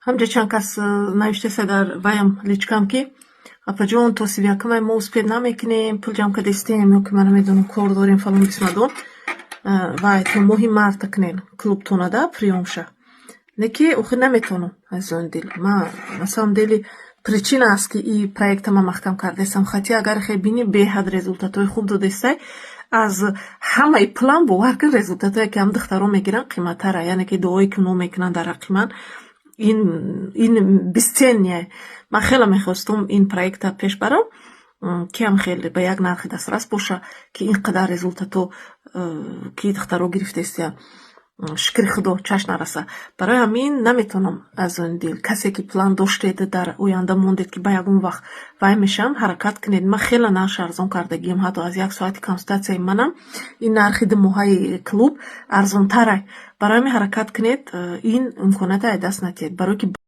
Ҳамҷа чанд кас навиштеса дар ваям, личкам, ки апаҷон, то 31-май мо успеть намекунем, пул ҷамъ кардистем ё ки ман намедонам, кор дорем, фалон бисмадон. Вай, то моҳи марта кунен клубтонада приёмша. Не ки охир наметавонам, азизони дил. Ма на самом деле причина аст, ки и проекта ман маҳкам кардестам. Хотя агар хе бинӣ, беҳад результатҳои хуб додестай. Аз ҳамаи план, бовар кун, результатҳое ки ҳам духтаро мегиранд, қиматтара, яъне ки дуое ки оно мекунанд дар ҳаққи ман, ин бесценный. Ман хеле мехостум ин проекта пеш барам, ки ҳам хеле ба як нархи дастрас боша, ки ин қадар результатҳо ки духтаро гирифтаистиянд, шукри Худо, чашм нараса. Барои ҳамин наметавонам, азизони дил. Касе ки план доштед, дар оянда мондед, ки ба ягон вақт вай мешавам, ҳаракат кунед. Ман хеле нархш арзон кардагиам, ҳатто аз як соати консултатсияи манам ин нархи 2 моҳаи клуб арзонтарай. Барои ҳамин ҳаракат кунед, ин имконията аз даст надиҳед, барое ки